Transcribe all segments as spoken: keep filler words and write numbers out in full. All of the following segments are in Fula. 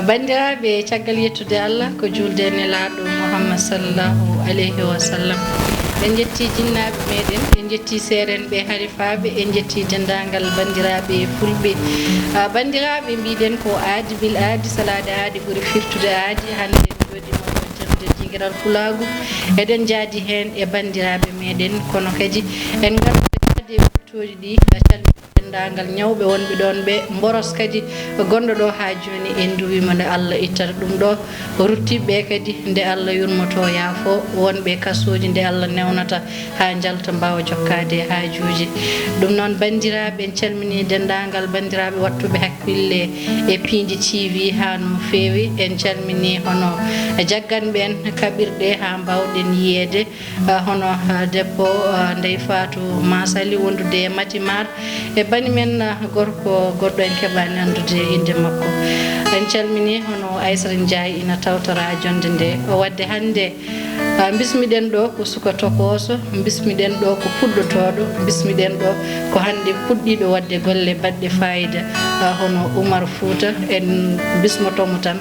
Banndiraaɓe, caggal yettude Allah, ko juulde e Nelaaɗo Muhammad sallallahu alayhi wa sallam, en njetti jinnaaɓe meɗen, en njetti seerenɓe harifaaɓe, en njetti denndaangal banndiraaɓe fulɓe. Ah, banndiraaɓe, mbiɗen ko aadi bil aadi, salaade aadi ɓuri firtude aadi. Hannde en njooɗiima ɗo jemde dingiral pulaagu, eɗen njaadi heen e banndiraaɓe meɗen, kono kadi en ngartii e ɓamtooji ɗi, calmina denndaangal ñawɓe wonɓe ɗoon ɓe, mboros kadi gonɗo ɗo haa jooni, en nduwiima nde Allah ittata ɗum ɗo, ruttiiɓe kadi nde Allah yurmoto yaafo, wonɓe e kasooji nde Allah newnata haa njalta, mbaawa jokkaade e haajuuji. Ɗum noon, banndiraaɓe, en calminii denndaangal banndiraaɓe waɗtuɓe hakkille e Piindi T V haa no feewi. En calminii hono jagganɓe en kaɓirɗe haa mbaawɗen yiyeede, ah, hono, ah, debbo, ah, Ndey Faatu Masali wondude e Mati Maar, e bani men, ah, gorko goɗɗo en keɓaani anndude innde makko. En calminii hono Aysata Njaay ina tawtora jonnde nde. O waɗde hannde, ah, mbismiɗen ɗo ko suka tokooso, mbismiɗen ɗo ko puɗɗotooɗo, mbismiɗen ɗo ko hannde puɗɗiiɗo waɗde golle baɗɗe faayiida, ah, hono Umar Fuuta. En mbismoto mo tan,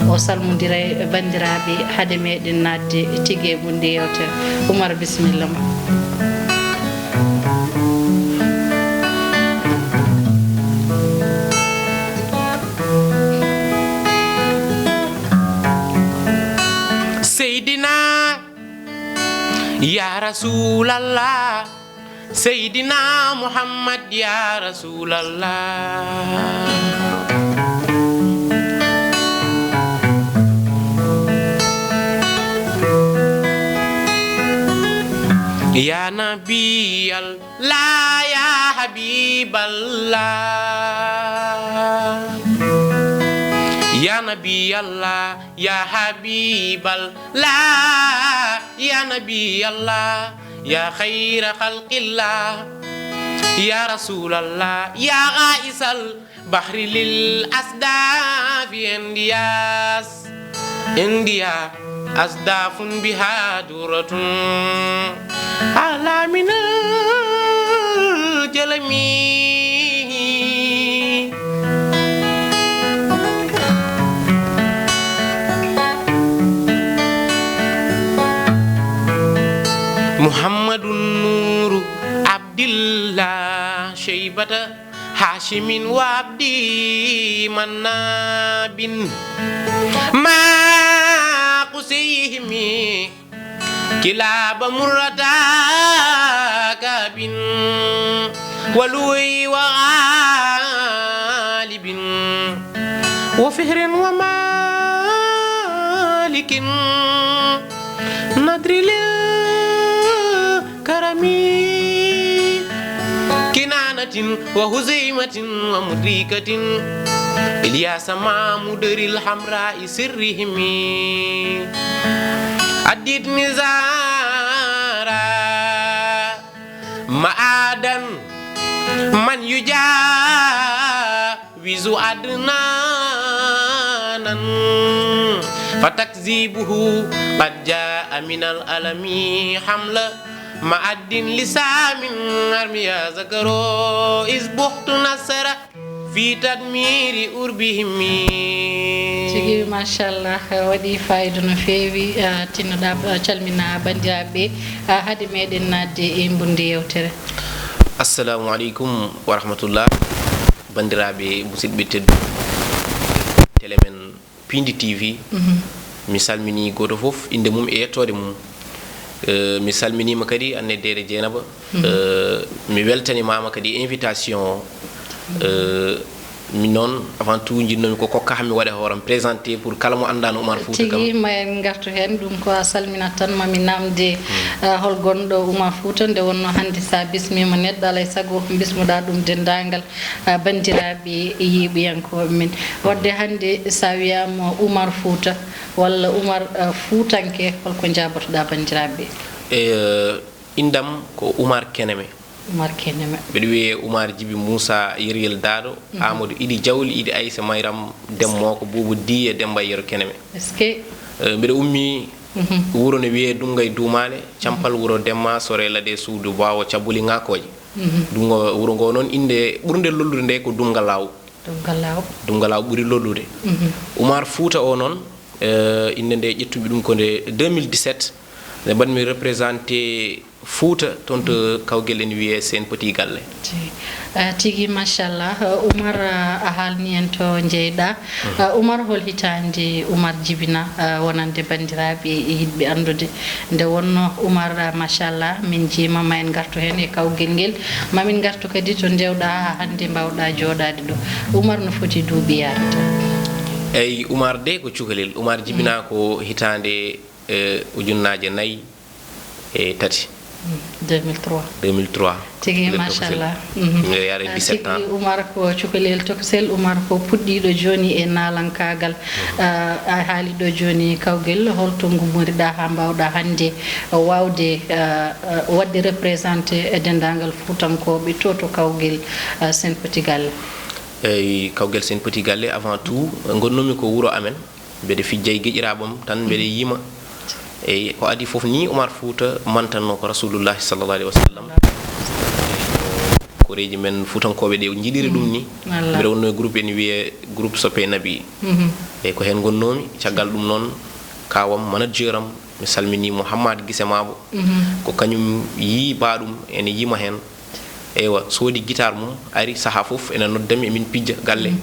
o salmondira e banndiraaɓe hade meɗen naatde tigi e bunndi yeewtere. Umar, bisimilla ma. Seydina, ya Rasulallah, Seydina Muhammad, ya Rasulallah. Ya Nabiyallah, ya Habiballah. Ya Nabiyallah, ya Habiballah, ya Nabiyallah, ya khayra khalqillah, ya Rasulallah, ya ghaisal bahri lil asdafi Indiyas, Indiya asdafun biha duratun ala minal jalami. Muhammadun Nuru Abdillah Shaybata Hashimin wa Abdi Mannabin ma Qusayhimi Kilaba Murrata Kabin wa Luwai wa Ghalibin wa Fihrin wa Malikin Nadri lil Karami Kinanatin wa Huzaimatin wa Mudrikatin Ilyasa ma Mudaril Hamra'i sirrihimi Adid Nizara Ma'adan man yuja wizu adnanan fatakzibuhu qad jaa minal alami hamla ma'addin lisamin armiya zakaro is buhtu nasara fi tadmiri urbihimi. Tigi, machallah, waɗi fayida no feewi. Ah, tinnoɗa, ah, calmina banndiraaɓe, ah, hade meɗen naatde e mbundi yewtere. Assalamu aleykum wa rahmatullah. Banndiraaɓe, musidɓe tedduɓe, tele men Pindi T V, mi salminii gooto fof innde mum e yettoode mum. Eh, mi salminiima kadi Anne Deede Jeynaba. Eh, mi weltanimaama kadi invitation o. Eh, min noon, avant tout, njiɗnoomi ko kokka mi waɗa hooram présenté pour kala mo anndaano Oumar Fouta kam. Tigi, ma en ngartu heen. Ɗum ko a salminat tan, ma mi naamde, eh, hol gonɗo Oumar Fouta, nde wonnoo hannde so a bismiima neɗɗo, alaa e sago mbismoɗaa ɗum denndaangal ah, banndiraaɓe yeeɓiyankooɓe men. Waɗde hannde, so a wiyaama Oumar Fouta walla Oumar, ah, Fuutanke, holko njaabotoɗaa banndiraaɓe ɓe? E, inndam ko Oumar Keneme. Oumar Keneme. Mbeɗa wiyee Oumar Djiby Moussa Yeryel Daado, Amadou Idi Diawli, Idi Aissa Mayram Demmo, ko Boubou Diye Demba Yero Keneme. Est-ce que? E, mbeɗa ummii wuro no wiyee Dunngay Duumaale, Campal Wuro Demma, Sore Lade Suudu Baawo Cabuli Ŋakooje. Mhm. Dungo, wuro ngo noon, innde ɓurnde lollude nde ko Dumga Law. Dumga Law. Dumga Law ɓuri lollude. Mhm. Umar Fuuta o noon, eh, innde nde ƴettuɓe ɗum ko nde deux mille dix-sept, nde mbaɗmi représenté Fuuta, toon to kawgel ene wiyee Sen Petit Galle. Ti-, eh, tigi, machallah. Eh, Umar, eh, a haalni en to njeyɗaa. Mhm. Eh, Umar, hol hitaande Umar jibina, eh, wonande banndiraaɓe e yiɗɓe anndude? Nde wonnoo Umar, eh, machallah, min njiima, ma en ngartu heen e kawgel ngel. Ma min ngartu kadi to ndewɗaa haa hannde mbaawɗaa jooɗaade ɗo. Umar no foti duuɓi yaade? Eyi, Umar de ko cukalel. Umar jibinaa, mm, ko hitaande, eh, ujunnaaje nayi e tati. Mm, deux mille trois. Deux mille trois. Tigi, cukalel tokosel. Machallah. Mhm. Nde yaare, ah, dix-sept ans. Tigi, Umar ko cukalel tokosel, Umar ko puɗɗiiɗo jooni e naalankaagal. Mhm. Ah, a haali ɗo jooni kawgel, holto ngummoriɗaa haa mbaawɗaa hannde waawde, ah, ah, waɗde représenté e denndaangal Fuutankooɓe to, to kawgel, ah, Sen Petit Galle? Eyi, kawgel Sen Petit Galle, avant tout, ngonnoomi ko wuro amen. Mbeɗe fijja e giƴiraaɓe am tan, mbeɗe, mhm, yima. Eyi, ko adii fof ni, Umar Fuuta mantanno ko Rasulullahi sallallahu alaihi wasallam. Eyi, ko koreeji men Fuutankooɓe ɗe njiɗiri ɗum ni. Mm, wallaahi. Mbeɗa wonno e groupe ene wiyee groupe Soppe Nabi. Mhm. Eyi, ko heen ngonnoomi. Caggal ɗum noon, kaawam, manager am, mi salminii mo, Hammad Gise Maabo. Mhm. Ko kañum yii baaɗum ene yima heen. Eywa, soodi guitare mum, ari sahaa fof ene nodda mi, emin pijja galle. Mm.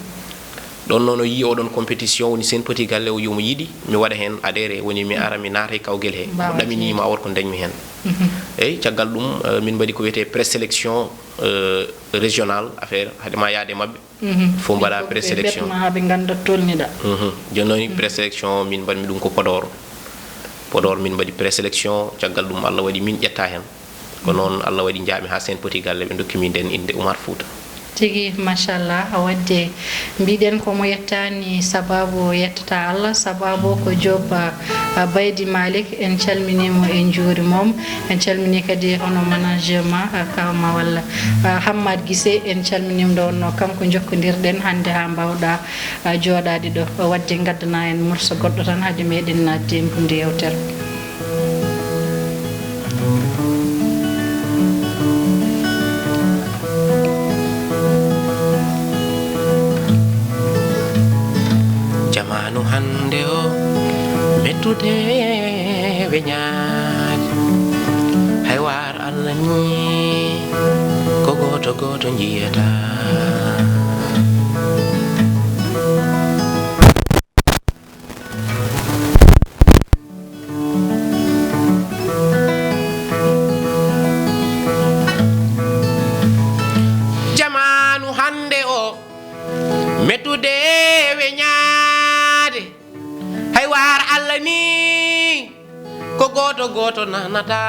Ɗoon noon o yii oɗon compétition, woni Sen Petit Galle, o yo mo yiɗi mi waɗa heen adhéré, woni mi ara mi naata e kawgel he. Mbaawa. O ɗaminii ma, o waɗ ko ndañmi heen. Mhm. Eyi, caggal ɗum, eh, min mbaɗi ko wiyetee présélection, eh, régionale, affaire, hade ma yaade maɓɓe. Mhm. Fof mbaɗa, ɓe présélection. Ɓetma haa ɓe ngannda tolniɗaa. Mhm. Jooni noon, mhm, présélection min mbaɗmi ɗum ko Podor. Podor min mbaɗi présélection, caggal ɗum Allah waɗi min ƴetta heen. Ko noon Allah waɗi njaami haa Sen Petit Galle, ɓe ndokki min nden innde Umar Fuuta. Tigi, machallah. Waɗde mbiɗen ko mo yettaani sabaabu yettata Allah, sabaabu ko Joop, ah, Baydi Malik, en calminii mo, en njuuriima mo. En calminii kadi hono manager ma, ah, kawma walla, ah, Hammad Gise, en calminii mo, nde wonnoo kanko njokkondirɗen hannde haa mbaawɗaa, ah, jooɗaade ɗo. Waɗde ngaddanaa en morso goɗɗo tan hade meɗen naatde e mbundi yewtere. Jamaanu hannde o, mettude weñaade. Hay waar Allah ni, ko gooto gooto njiyata. Jamaanu hannde o, mettude weñaade. Hay waar Allah ni, ko gooto gooto nanata.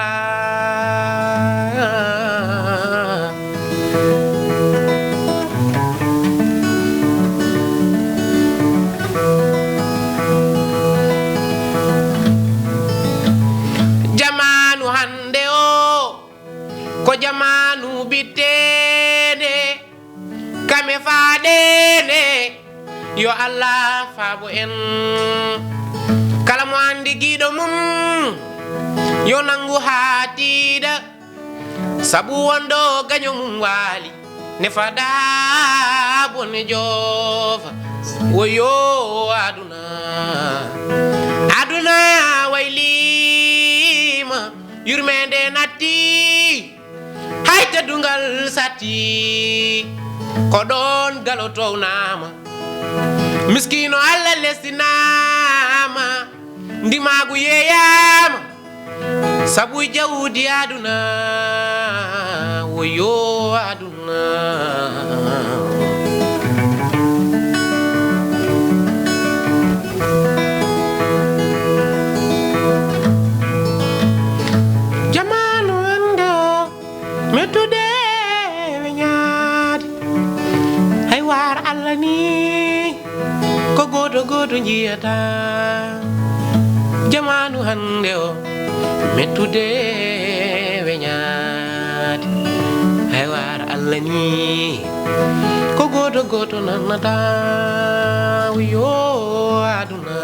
Jamaanu hannde o, ko jamaanu bitteende. Kame faaɗeende, yo Allah faabo en. Kala mo anndi giɗo mum, yo nanngu haa tiiɗa. Sabu wonɗo gaño mum waali, ne faada bone joofa. Woyo aduna, aduna wayliima, yurmeende natti. Hay teddungal satti, ko ɗoon galo townaama. Miskiino Allah lesɗinaama, ndimaagu yeeyaama, sabu jawdi aduna, woyo aduna. Jamaanu hannde o, mettude weñaade. Hay waar Allah ni, ko gooto gooto njiyata. Jamaanu hannde o, mettude weñaade. Hay waar Allah ni, ko gooto gooto nanata. Yo aduna.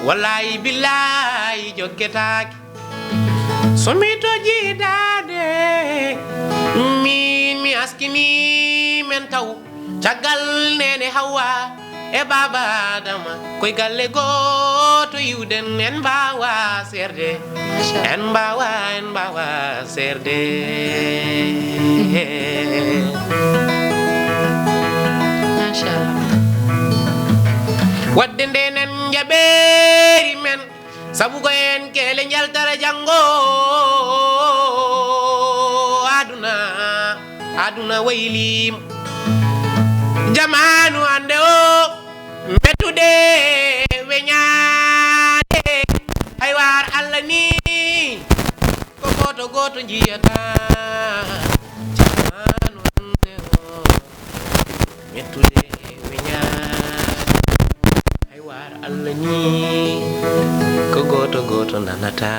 Wallahi billahi jokketaake. So mi tojii daande, min mi askini men taw. Caggal neene Hawwa e baaba Adama, koy galle gooto iwɗen, en mbaawa seerde. Machallah. En mbaawa, en mbaawa seerde. Machallah. Wadde nde nen njaɓeeri men, sabu ko en keele njaltara janngo aduna, aduna wayliima. Jamaanu hannde o, mettude weñaade, hay waar Allah ni, ko gooto gooto njiyata. Jamaanu hannde o, mettude weñaade, hay waar Allah ni, ko gooto gooto nanata.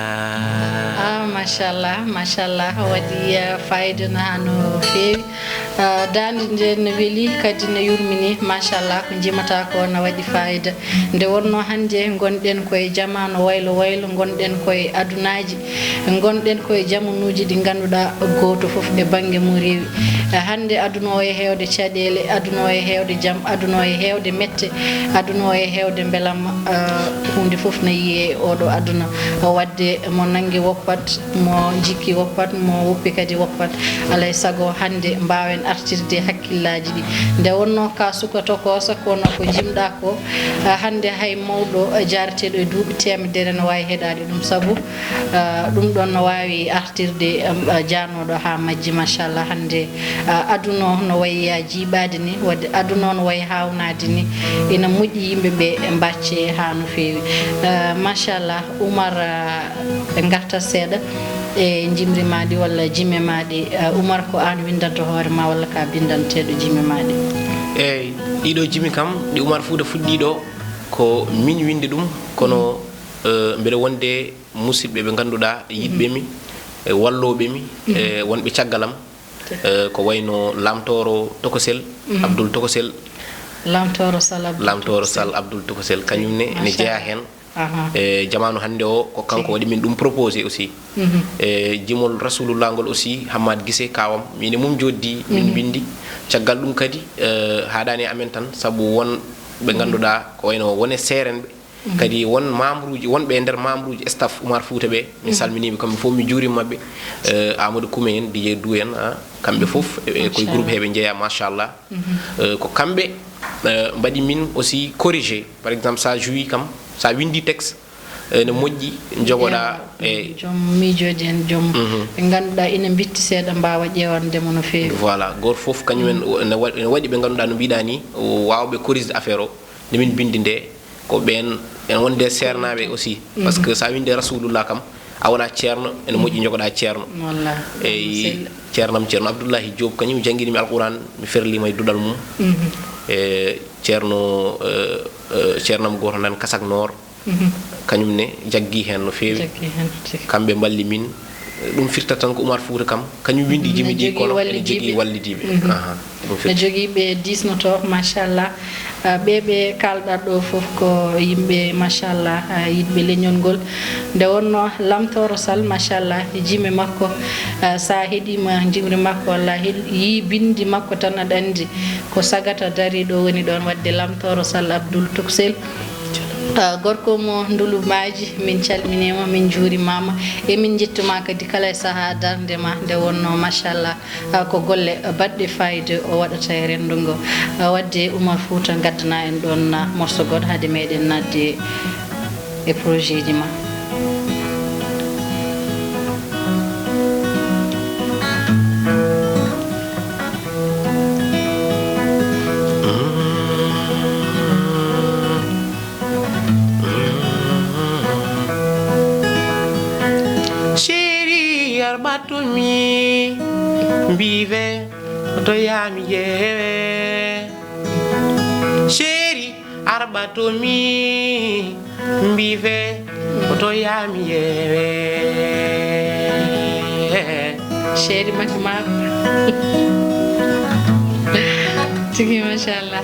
Ah, machallah, machallah, waɗi, eh, fayida na no feewi. Ah, daande nde no weli, kadi no yurmini, machallah, ko njimata ko no waɗi fayida. Nde wonno hannde ngonɗen koye jamaanu waylo waylo, ngonɗen koye adunaaji, ngonɗen koye jamanuuji ɗi ngannduɗaa gooto fof e bannge mum rewi. Eh, hannde aduna o e heewde caɗeele, aduna o e heewde jam, aduna o e heewde mette, aduna o e heewde mbelamma, eh, huunde fof no yiyee e oɗo aduna. Wadde mo nanngi woppat, mo jikki woppat, mo woppi kadi woppat. Alay sago hannde mbaawen artirde hakkillaaji ɗi. Nde wonno ka suka tokoosa, kono ko jimɗa ko, ah, hannde hay mawɗo, ah, jaareteeɗo e duuɓi teemedere no waawi heɗaade ɗum, sabu, ah, ɗum ɗon no waawi artirde, am, ah, jaanooɗo haa majji, machallah. Hannde, ah, aduna o no wayi yaa jiiɓaade ni, wadde aduna o no wayi haawnaade ni, ina moƴƴi yimɓe ɓe mbaccee haa no feewi. Ah, machallah, Oumar, ah, en ngartat seeɗa e jimri ma ɗi walla jime ma ɗi. Ah, Oumar, ko aan winndanta hoore ma walla ka binndanteeɗo jime ma ɗi? Eeyi, ɗiɗo jimi kam, ɗi Oumar Fouta fuɗɗii ɗo, ko min winndi ɗum, kono, eh, mbeɗa wonde musidɓe ɓe ngannduɗaa yiɗɓe mi, e wallooɓe mi, e wonɓe caggal am, eh, ko wayno Lamtooro Tokosel, Abdoul Tokosel. Lamtooro Sal Abdoul Lamtooro Tokosel. Sal Abdoul Tokosel, kañum ne ene Machallah. Jeyaa heen. Aha. E jamaanu hannde o, ko kanko Tigi. Waɗi min ɗum proposé aussi. Mhm. E jimol Rasulullah ngol aussi, Hammad Gise, kaawam, min e mum jooɗdi, min Mhm. mbinndi. Caggal ɗum kadi, eh, haaɗaani e amen tan, sabu won ɓe ngannduɗaa ko wayno won e seerenɓe, Mhm. kadi won membre uji, wonɓe e nder membre uji staff Oumar Fouta ɓe, mi Mhm. salminiiɓe kamɓe fof, mi juuriima maɓɓe. Eh, Amadou Koumé en, D J Dou en, ah, kamɓe fof, e, e koye Machallah. Groupe he ɓe njeyaa, machallah. Mhm. Eh, ko kamɓe, eh, mbaɗi min aussi corrigé. Par exemple, sa joué kam, sa winndi texte, eh, ne moƴƴi, jogoɗaa, Ewa, e joom miijooji en, joom Mhm. ɓe ngannduɗaa ina mbitti seeɗa, mbaawa ƴeewande mo no feewi. Voilà, gooto fof kañum en, Mhm. o-, ene wa-, ene waɗi ɓe ngannduɗaa no mbiɗa ni, o waawɓe corrigde affaire o. Nde min mbinndi nde, ko ɓeen, en wonde seernaaɓe aussi. Mhm. Parce que sa winndi Rasulullah kam, a wona ceerno, ene moƴƴi jogoɗaa ceerno. Wallah. Eyi, Sel- ceernam, ceerno Abdoullahi Diop, kañum janngini mi Alquran, mi ferliima e duɗal mum. Mhm. E ceerno, eh, eh, ceernam gooto nan Kasak Noor, Mhm. kañum ne jaggi heen no feewi. Jaggi heen, tigi. Kamɓe mballi min. Ɗum firta tan ko Oumar Fouta kam, kañum winndi Mhm. jimi Ne ɗi jogii kono ene wallidiiɓe. Jogii wallidiiɓe. Mhm. Aha, ɗum Ne firta. Jogii ɓe diisnotoo, machallah. Ah, ɓe, ɓe kaalɗa ɗo fof ko yimɓe, machallah, ah, yiɗɓe leñol ngol. Nde wonno Lamtooro Sal, machallah, jime makko, ah, sa heɗiima jimri makko, walla heɗi, yii binndi makko tan, aɗa anndi ko sagata dariiɗo woni ɗoon, waɗde Lamtooro Sal Abdoul Tuksel. Ah, gorko mo Ndulu Maaji, min calminiima, min njuurimaama, e min njettuma kadi kala e sahaa darnde ma nde wonno, machallah. Ah, ko golle baɗɗe fayida o waɗata e renndo ngo. Ah, waɗde Oumar Fouta, ngaddana en ɗoon, ah, morso goɗɗo hade meɗen naatde e projet ji ma. Chéri, arbatumi, mbive, oto yami yewe. Chéri, arbatumi, mbive, oto yami yewe. Chéri Maki Maro. Tigi, machallah.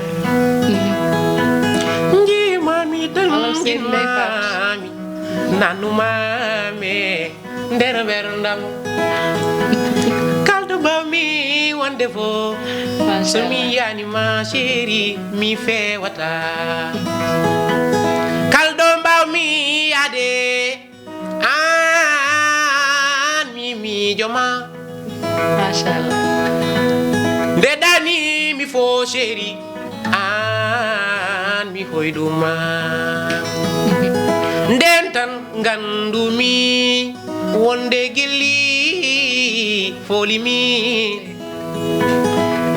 Njimami Tan nginmaami, nannumaami e nder ɓerndam. Kalɗo mbawmi wonde fof, so mi yiyaani ma chéri, mi fewata. Kalɗo mbawmi yaade, aan mi miijo ma. Machallah. Nde ɗaani mi fof chéri, aan mi hoyɗuma. Nden tan nganndumi wonde gilli foolimi.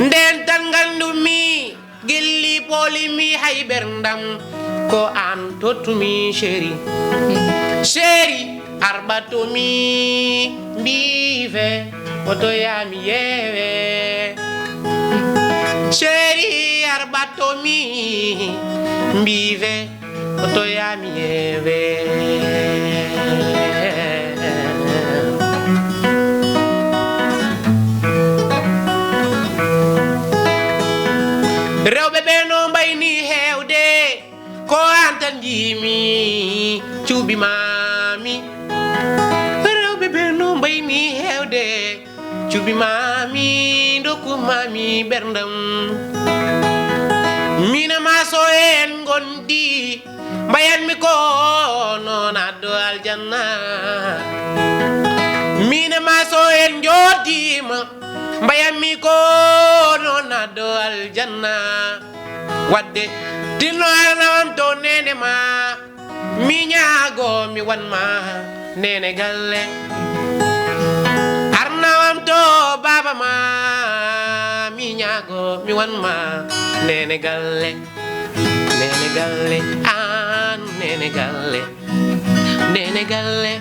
Nden tan nganndumi gilli poolimi hay ɓerndam, ko aan tottumi chéri. Chéri, arɓatomi mbive, otoyami yewe. Chéri, arɓatomi mbive, otoyami yewe. Rewɓe ɓe no mbayni heewde, ko aan tan njiimi, cuɓimaami. Rewɓe ɓe no mbayni heewde, cuɓimaami, ndokkumaami ɓerndam. Mina ma so en ngondi, mbayanmi ko noon addo aljanna. Mina ma so en njooɗiima, mbayanmi ko noon addo aljanna. Wadde tinno arnawam to neene ma, mi ñaago mi wanma neene galle. Arnawam to baaba ma, mi ñaago mi wanma neene galle. Neene galle, aan neene galle. Neene galle,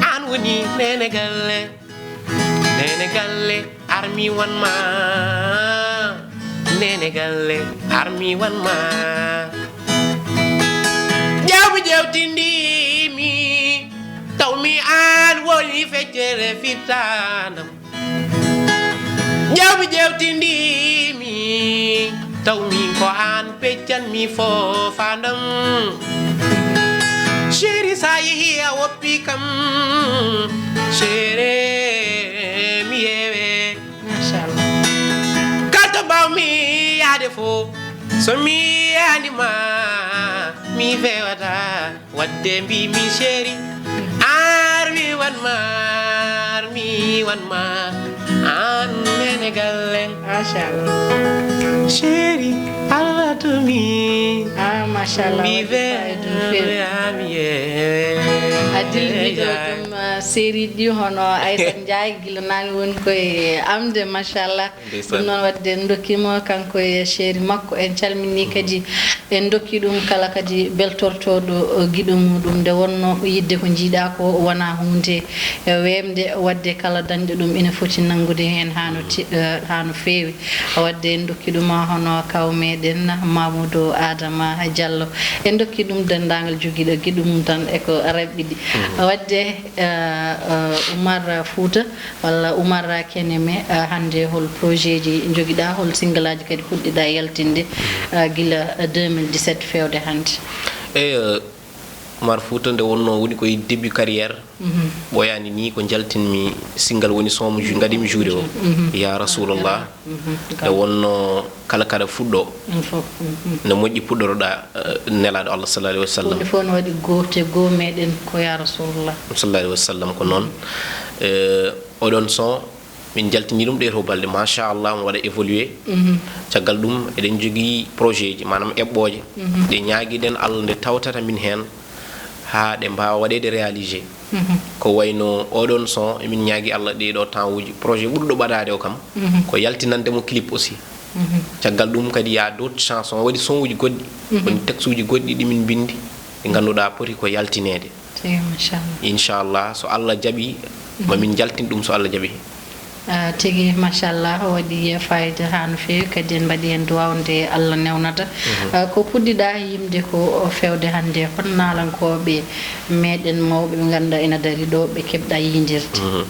aan woni neene galle. Neene galle, armi wanma. Neene galle, armi wanma. Jawmi jewtindimi, tawmi aan woni feccere fittandam. Jawmi jewtindimi, tawmi ko aan peccanmi fof fandam. Chéri, sa yehi a woppi kam, chéri, mi yewe. Machallah. Kalto mbawmi yaade fof, so mi yiyaani ma, mi fewata. Wadde mbimi chéri, armi wanma, armi wanma, aan neene galle. Machallah. Chéri, Allah to mi. Ah, machallah. Mbive, ami ye. A dilli ɗo ɗum, ah, série ɗi hono Aïssa Ndiaye, gila naange woni koye amde, machallah. Ndeysaan. Ɗum noon, wadde en ndokkii mo kanko e chéri makko, en calminii kadi, en ndokkii ɗum kala kadi beltortooɗo, eh, giɗo muɗum, nde wonnoo yidde ko njiiɗaa ko wonaa huunde, eh, weeɓnde, wadde kala dañɗo ɗum ina foti nanngude heen haa no ti-, eh, haa no feewi. Wadde en ndokkii ɗum hono kaw meɗen Mamoudou Adama Diallo, en ndokkii ɗum denndaangal jogiiɗo giɗo mum tan e ko raɓɓiɗi. Mhm. Wadde, eh, eh, Oumar Fouta, walla Oumar Keneme, ah, hannde hol projet ji njogiɗaa, hol single aji kadi puɗɗiɗaa yaltinde, ah, gila deux mille dix-sept feewde hannde? Eyi, eh, Oumar Fouta nde wonnoo woni koye début carrière, mhm, ɓooyaani nii ko njaltinmi single woni son mo ju-, ngaɗimi joué o, mhm, Ya Rasulallah. Mhm. Nde wonnoo kala kaɗa fuɗɗo, mhm, ne moƴƴi puɗɗoroɗaa, eh, Nelaaɗo Allah sallallahu alaihi wa sallam. Huunde fof no waɗi goote goo meɗen ko Ya Rasulallah. Sallallahu alaihi wa sallam ko noon. Eh, oɗon son, min njaltini ɗum ɗee to balɗe, machallah, omo waɗa évolué. Mhm. Caggal ɗum, eɗen njogii projet ji, maanaam eɓɓooje, mhm, ɗe ñaagiɗen Allah nde tawtata min heen, haa ɗe mbaawa waɗeede réalisé. Mhm. Ko wayno oɗon son, emin ñaagi Allah ɗee ɗoo temps uji, projet ɓurɗo ɓadaade o kam, mhm, ko yaltinande mo clip aussi. Mhm. Caggal ɗum kadi, y a d'autres chansons, waɗi son uji goɗɗi, mhm, woni texte uji goɗɗi ɗi min mbinndi, ɗi ngannduɗaa poti ko yaltineede. Tigi, machallah. Inchallah, so Allah jaɓi, ma min njaltin ɗum so Allah jaɓi. Ah, tigi, machallah, waɗi fayida haa no feewi, kadi en mbaɗi heen duwaaw nde Allah newnata. Mhm. Ah, ko puɗɗiɗaa yimde ko feewde hannde, hol naalankooɓe meɗen mawɓe ɓe ngannduɗaa ina dari ɗo, ɓe keɓɗaa yiydirde? Mhm.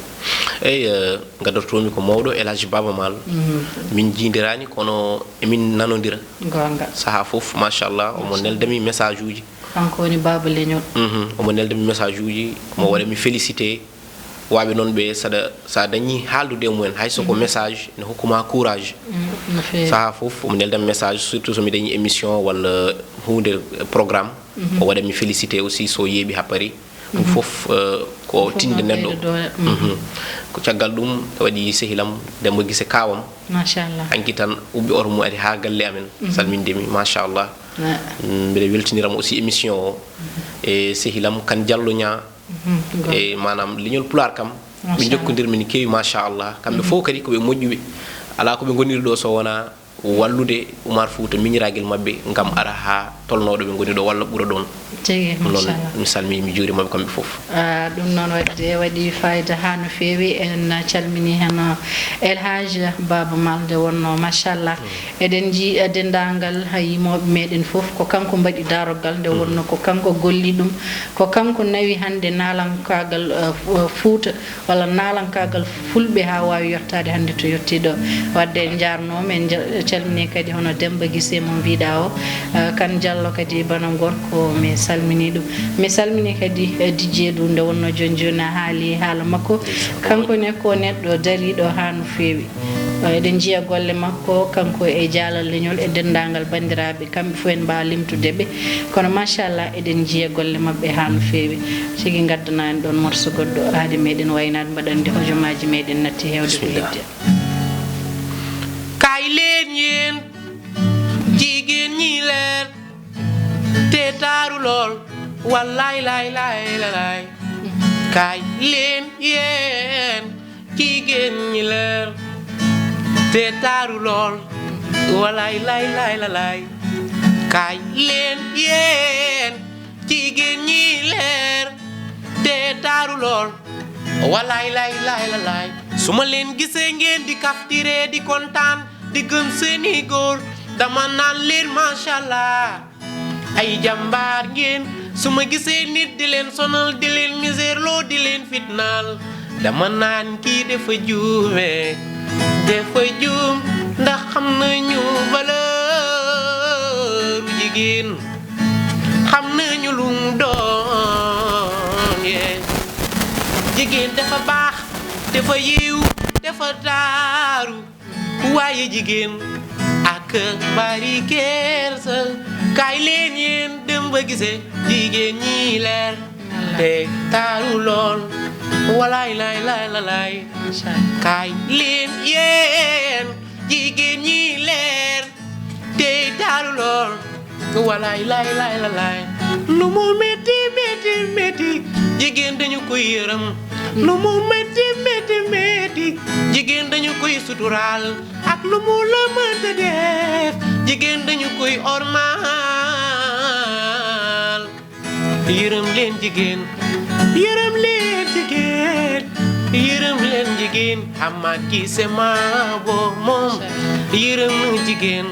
Eyi, eh, ngadortoomi ko mawɗo El Hadj Baba Maal. Mhm. Min njiidiraani, kono emin nanondira. Goonga. Sahaa fof, machallah, omo neldami message uji. Kanko woni baaba leñol. Mhm. Omo nelda mi message uji, omo waɗa mi félicité. Waɓe noon ɓe, saɗa, sa dañi haaldude e mumen, hay so ko message, ne hokkuma courage. Mm, no feewi. Saha fof omo nelda mi message, surtout so mi dañi émission walla huunde, programme. Mhm. O waɗa mi félicité aussi so yeeɓi happari. Ɗum fof, eh, ko tinde neɗɗo. Mhm. Ko caggal ɗum waɗi sehilam Demba Gise, kaawam. Machallah. Hanki tan ubbi oto mum ari haa galle amen. Mhm. Salminde mi, machallah. Mm, mbiɗa weltiniramo aussi émission o. Mhm. E sehilam Kan Jallo Ñaa. Mhm. E maanaam leñol Pulaar kam. Ɓe njokkondir min keewi, machallah. Kamɓe fof kadi ko ɓe moƴƴuɓe. Alaa ko ɓe ngoniri ɗo so wonaa wallude Umar Fuuta miñiraagel maɓɓe ngam ara haa tolnoo ɗo ɓe ngoni ɗo walla ɓura ɗoon. Tigi, noon machallah. Mi salmii, mi juuriima ɓe kamɓe fof. Ah, ɗum noon waɗde, waɗi fayida haa no feewi. En calminii heen El Hadj Baba Maal nde wonnoo, machallah. Mm. Eɗen nji-, eh, denndaangal, eh, yimooɓe meɗen fof, ko kanko mbaɗi daroggal nde wonnoo, ko kanko golli ɗum, ko kanko nawi hannde naalankaagal, eh, Fu-, Fuuta. Walla naalankaagal fulɓe haa waawi yottaade hannde to yottii ɗo. Waɗde en njaarnooma, en nja-, calminii kadi hono Demmba Gise mo mbiɗa o, eh, Kan Jallo kadi bana gorko, mi salminii ɗum. Mi salminii kadi, eh, Dijjee Duu nde wonnoo jooni jooni a haali haala makko. Kanko ne ko neɗɗo dariiɗo haa no feewi. Eh, eɗen njiya golle makko, kanko e Jaalal Leñol e denndaangal banndiraaɓe. Kamɓe fof en mbaawa limtude ɓe. Kono machallah, eɗen njiya golle maɓɓe haa no feewi. Tigi ngaddana en ɗoon morso goɗɗo, haade meɗen waynaade, mbaɗa anndi hojomaaji meɗen natti heewde ko heddi. Bismillah. Kay leen yéen jigéen ñi leer te taaru lool, wallaay laay laay la laay. Kay leen yéen jigéen ñi leer te taaru lool, walaay laay laay la laay. Kaay leen yéen jigéen ñi leer te taaru lool, walaay laay laay la laay. Su ma leen gisee ngeen di kaf di ree di kontaan di gëm seeni góor, dama naan leen machallah. Ay jàmbaar ngeen. Su ma gisee nit di leen sonal, di leen misère loo, di leen fitnaal, dama naan kii dafa juume, dafa juum, ndax xam nañu valeur u jigéen, xam nañu lu mu doon, yee. Jigéen dafa baax, dafa yiw, dafa taaru. Waaye jigéen ak bari kersa. Kaay leen yéen dem ba gise jigéen ñi leer te taaru lool. Walaay laay laay la laay. Kaay leen yéen jigéen ñi leer te taaru lool. Walaay laay laay la laay. Lu mu metti metti metti, jigéen dañu koy yërëm. Lu mu metti metti metti, jigéen dañu koy suturaal. Ak lu mu la mënta def, jigéen dañu koy ormaal. Yërëm leen jigéen, yërëm leen jigéen, yërëm leen jigéen. Amath Guissé Mabo moom yërëm na jigéen,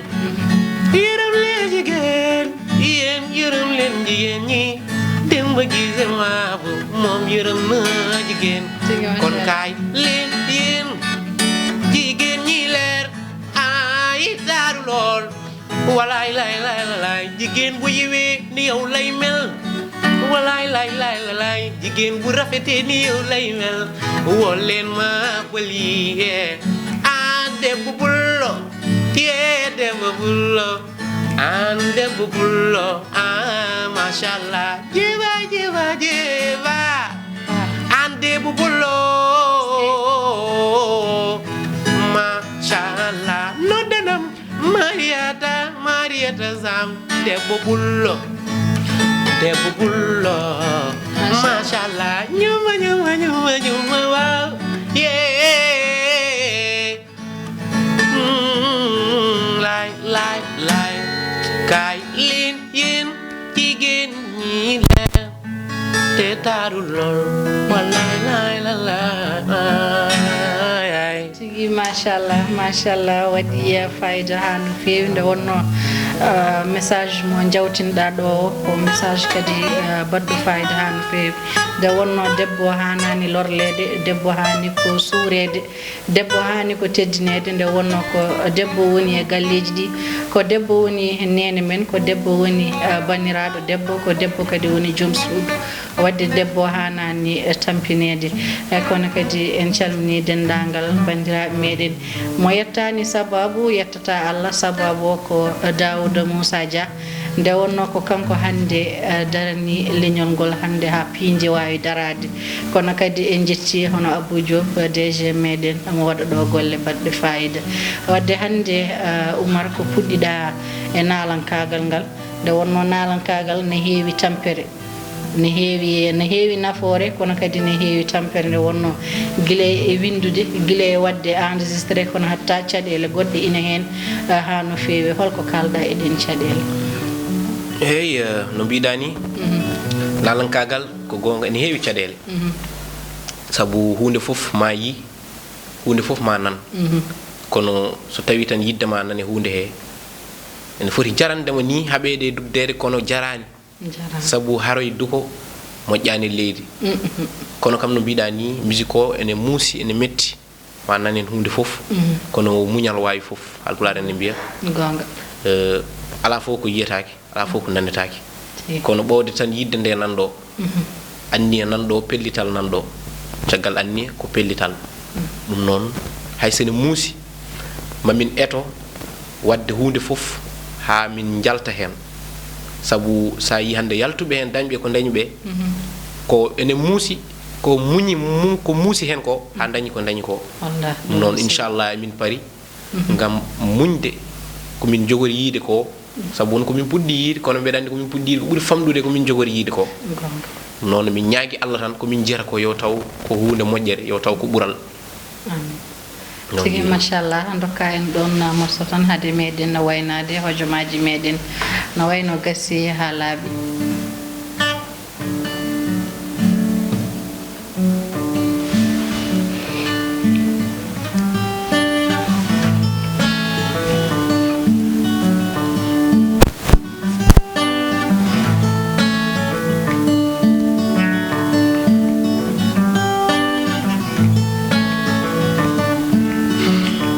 yërëm leen jigéen. Yéen yërëm leen jigéen ñi. Demba Guissé Mabo moom yërëm na jigéen. Kon kaay leen yéen jigéen ñi leer, ay taaru lool. Walaay laay laay la laay, jigéen bu yiwee ni yow lay mel. Walaay laay laay la laay, jigéen bu rafetee ni yow lay mel. Woo leen ma bëli, yee. Ah, debbo bullo, yee, debbo bullo. An debbo bullo, ah, machallah. Jeeba, jeeba, jeeba. An debbo bullo, machallah. Noddanam Mariata, Mariata Sam, debbo bullo, debbo bullo, machallah. Ñuma, ñuma, ñuma, ñuma, waaw, yeah. Mm, laay, laay, laay. Kaay leen yéen jigéen ñi leer te taaru lool. Wallaay, laay, la, laay. Tigi, machallah, machallah, waɗi fayida haa no feewi. Nde wonnoo Ah, message mo njawtinɗaa ɗo o, ko message kadi, ah, baɗɗo fayida haa no feewi. Nde wonnoo debbo haanaani lorleede, debbo haani ko suureede, debbo haani ko teddineede, nde wonnoo ko debbo woni e galleeji ɗi, ko debbo woni neene men, ko debbo woni, ah, banniraaɗo debbo, ko debbo kadi woni joom suudu. Waɗde debbo haanaani, eh, tampineede. Eh, kono kadi en calminii denndaangal banndiraaɓe meɗen. Mo yettaani sabaabu, yettata Allah, sabaabu o ko Daouda Moussa Dia. Nde wonnoo ko kanko hannde, eh, darani leñol ngol hannde haa piindi waawi daraade. Kono kadi en njetti hono Abou Diop, eh, D G meɗen, omo waɗa ɗo golle baɗɗe fayida. Waɗde hannde, eh, Oumar, ko puɗɗiɗaa e naalankaagal ngal? Nde wonnoo naalankaagal ne heewi tampere. Ne heewi, ne heewi nafoore, kono kadi ne heewi tampere. Nde wonnoo gila e winndude, gila e waɗde enregistré, kono hatta caɗeele goɗɗe ina heen, ah, haa no feewi. Holko kaalɗaa e ɗeen caɗeele? Eey, eh, no mbiɗaa ni, mhm, naalankaagal ko goonga, ene heewi caɗeele. Mhm. Sabu huunde fof maa yii, huunde fof maa nan. Mhm. Kono so tawii tan yiɗde maa nan e huunde hee, ene foti jarande ma ni haɓeede e dugdeede, kono jaraani. Jarama. Sabu haroy duko moƴƴaani leydi. Mm, mm. Kono kam no mbiɗaa ni, musique o ene muusi, ene metti. Ma nan heen huunde fof. Mm. Kono muñal waawi fof. Haalpulaar ene mbiya. Goonga. Eh, alaa fof ko yiyetaake, alaa fof ko nanetaake. Tigi. Kono ɓoowde tan yiɗde nde nan ɗo. Mhm. Anniya nan ɗo, pellital nan ɗo. Caggal anniya ko pellital. Mm. Ɗum noon, hay so ene muusi, ma min eto waɗde huunde fof haa min njalta heen. Sabu so a yii hannde yaltuɓe heen, dañɓe ko ndañi ɓe, mhm, ko ene muusi, ko muñi mu-, ko muusi heen ko, haa ndañi ko ndañi ko. Wallaahi. Ɗum noon, inchallah, emin pari, mhm, ngam muñde ko min njogori yiyde ko. Sabu won ko min puɗɗi yiyde, kono mbeɗa anndi ko min puɗɗi yiyde ko ɓuri famɗude ko min njogori yiyde ko. Goonga. Ɗum noon, min ñaagi Allah tan ko min njiyata ko yo taw ko huunde moƴƴere, yo taw ko ɓural. Amiin. Noon. Tigi, nii. Machallah, ndokka en ɗoon morso tan, hade meɗen waynaade hojomaaji meɗen, no wayno gasi haa laaɓi.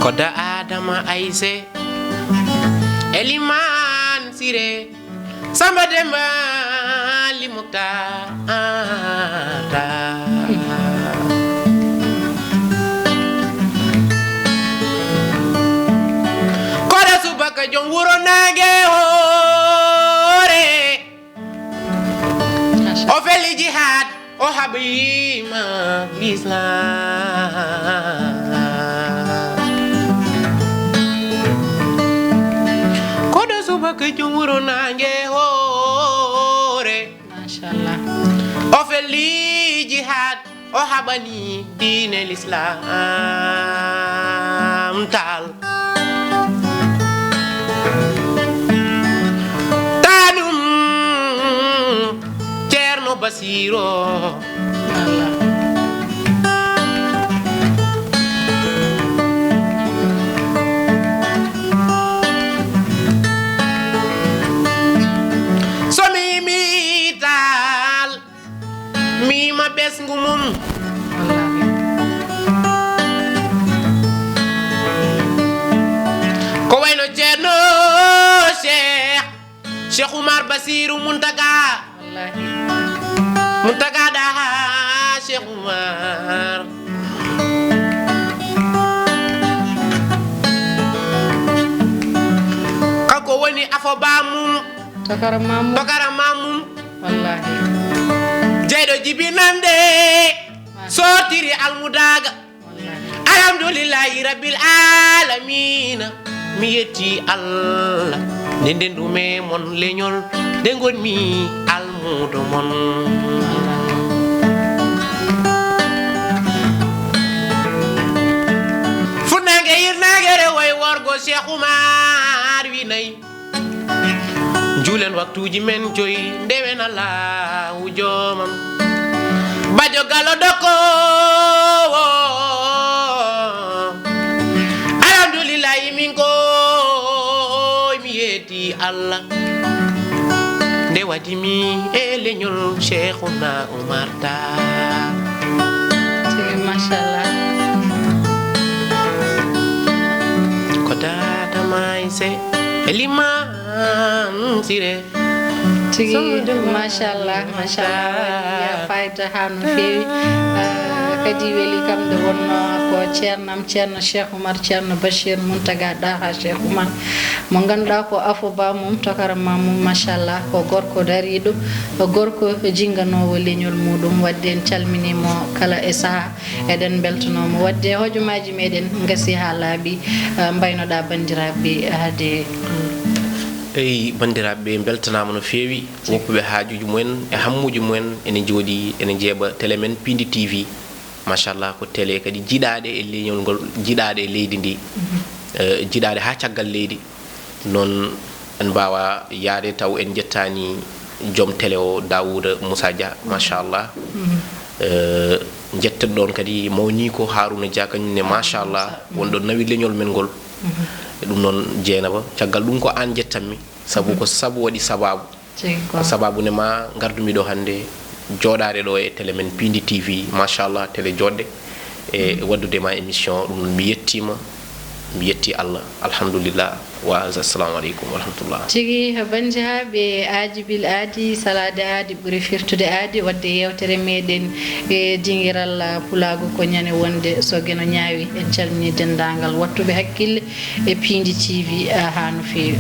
Koɗo Adama Ayse, Eliman Sire, Samba Demba, Ali Muktar. Koɗo subaka jom wuro naange hoore. O feli jihad, o haɓima l'islam. Koɗo subaka jom wuro naange hoore. Machallah. O feli jihad, o haɓani diine l'islam tal. Tanum Ceerno Basiiro. So mi yimi tal, mi ma ɓesngu mum. Wallaahi. Ko wayno Ceerno Cheikh, Cheikh Oumar Basiru Muntaga. Wallaahi. Muntaga Daha Cheikh Oumar. Kanko woni afo bamum. Tokara mamum. Tokara mamum. Wallaahi. Jeyɗo jibinande. Masha. Sortiri almudaga. Wallaahi. Alhamdulillahi rabbil alamina. Mi yetti Allah nde ndenɗumi mon leñol nde ngonmi almudo mon. Funnange yirnange rewoy worgo Cheikh Oumar winay. Njuulen waktuuji men joyi, ndewen Allahu joomam. Bajo galo dokkowo. Alhamdulillahi min koy mi Di Allah nde waɗi mi e leñol Cheikhuna Umar Tall. Tigi, machallah. Ko dada mayse e liman sire. Tigi, machallah, machallah, waɗi fayda ha no feewi. Ah, kadi weli kam nde wonno ko ceernam, ceerno Cheikh Oumar, ceerno Bachir Mountaga Daha Cheikh Oumar, mo ngannduɗaa ko afo ba mum, tokarama mum, machallah, ko gorko dariiɗo, ko gorko jinnganowo leñol muɗum. Waɗde en calminii mo kala e saha, eɗen mbeltanoo mo. Waɗde hojomaaji meɗen ngasi ha laaɓi. Ah, mbaynoɗaa banndiraaɓe hade? Eyi, banndiraaɓe, mbeltanaama no feewi. Woppuɓe haajuuji mumen e hammuuji mumen ene njooɗi, ene njeeɓa télé men Piindi T V. Machallah, ko télé kadi jiɗaaɗe e leñol ngol, jiɗaaɗe e leydi ndi, eh, jiɗaaɗe haa caggal leydi. Noon en mbaawa yaade taw en njettaani joom télé o, Daouda Moussa Dia, machallah. Eh, njettoɗo ɗoon kadi mawniiko Harouna Dia, kañum ne, machallah, wonɗo nawi leñol men ngol. E ɗum noon, Jeynaba, caggal ɗum ko aan njettanmi, sabu ko sabu waɗi sabaabu. Ko sababu ne ma ngardumi ɗo hannde, jooɗaade ɗo e télé men Piindi T V, machallah, télé jooɗɗe, e waɗdude ma émission. Ɗum noon, mi yettiima, mi yetti Allah, alhamdulillah, wa assalamu aleykum wa rahmatullah. Tigi, banndiraaɓe, aadi bil aadi, salaade aadi ɓuri firtude aadi. Waɗde yeewtere meɗen e dingiral pulaagu ko ñande wonde so geno ñaawi. En calminii denndaangal waɗtuɓe hakkille e Piindi T V, ah, ha no feewi.